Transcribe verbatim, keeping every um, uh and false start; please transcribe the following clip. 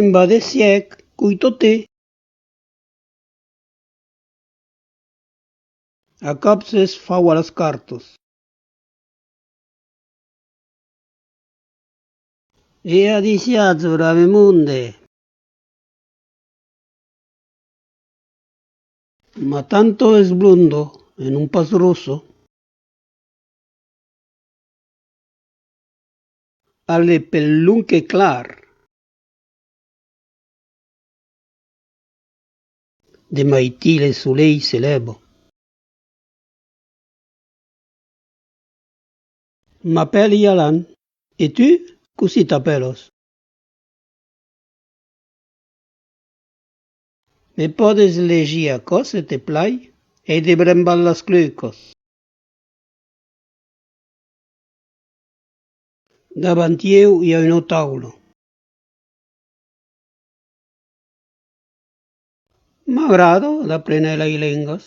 Timba de sièc, coita-te. A còps es fau a las cartas. E adissiatz, brave monde! Ma tanta es blonda e non pas rossa. Al es pel long e clar. De maitin le solelh se lèva. M'apèli Alan. E tu, cossí t'apèlas? Me pòdes legir aquò, se te plai? Ai de brembar las clucas. Davant ieu i a una taula. M'agrada d'aprene las lengas.